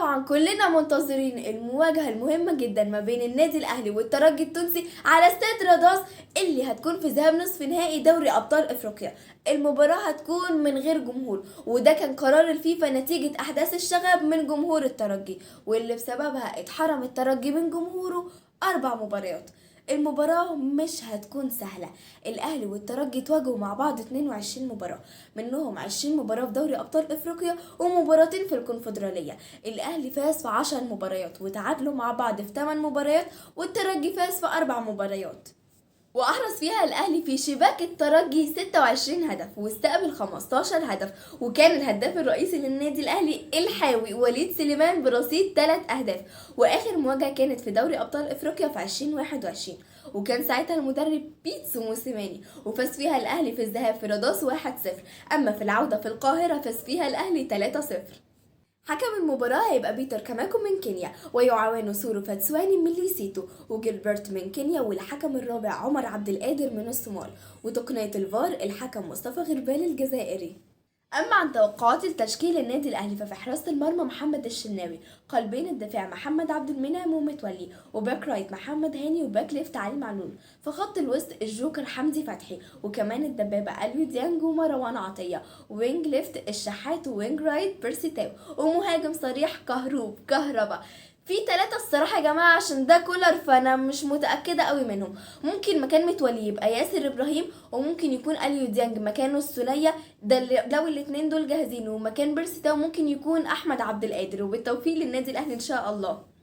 طبعا كلنا منتظرين المواجهة المهمة جدا ما بين النادي الأهلي والترجي التونسي على استاد راداس اللي هتكون في ذهاب نصف نهائي دوري أبطال أفريقيا. المباراة هتكون من غير جمهور، وده كان قرار الفيفا نتيجة أحداث الشغب من جمهور الترجي، واللي بسببها اتحرم الترجي من جمهوره 4 مباريات. المباراة مش هتكون سهلة، الأهلي والترجي تواجهوا مع بعض 22 مباراة، منهم 20 مباراة في دوري أبطال أفريقيا ومباراتين في الكونفدرالية. الأهلي فاز في 10 مباريات وتعادلوا مع بعض في 8 مباريات، والترجي فاز في 4 مباريات، وأحرز فيها الأهلي في شباك الترجي 26 هدف واستقبل 15 هدف، وكان الهداف الرئيسي للنادي الأهلي الحاوي وليد سليمان برصيد 3 أهداف. وآخر مواجهة كانت في دوري أبطال أفريقيا في 2021، وكان ساعتها المدرب بيتسو موسيماني، وفاز فيها الأهلي في الذهاب في راداس 1-0، أما في العودة في القاهرة فاز فيها الأهلي 3-0. حكم المباراة هيبقى بيتر كاماكو من كينيا، ويعاونه سورو فاتسواني من ليسيتو، وجilbert من كينيا، والحكم الرابع عمر عبد القادر من الصومال، وتقنية الفار الحكم مصطفى غربال الجزائري. أما عن توقعات التشكيل النادي الأهلي ففي حراسة المرمى محمد الشناوي، قلبين الدفاع محمد عبد المنعم ومتولي، و back right محمد هاني، و back left علي معلول. في خط الوسط الجوكر حمدي فتحي، وكمان الدبابة أليو ديانج ومروان عطية، wing left الشحات، و wing right بيرسي تاو، ومهاجم صريح كهربا. في 3 الصراحة يا جماعة عشان ده كولر فأنا مش متأكدة قوي منهم. ممكن مكان متولي يبقى ياسر إبراهيم، وممكن يكون أليو ديانج مكانه السولية، ده لو الاتنين دول جاهزين، ومكان بيرسي تاو ممكن يكون أحمد عبد القادر. وبالتوفيق للنادي الأهلي إن شاء الله.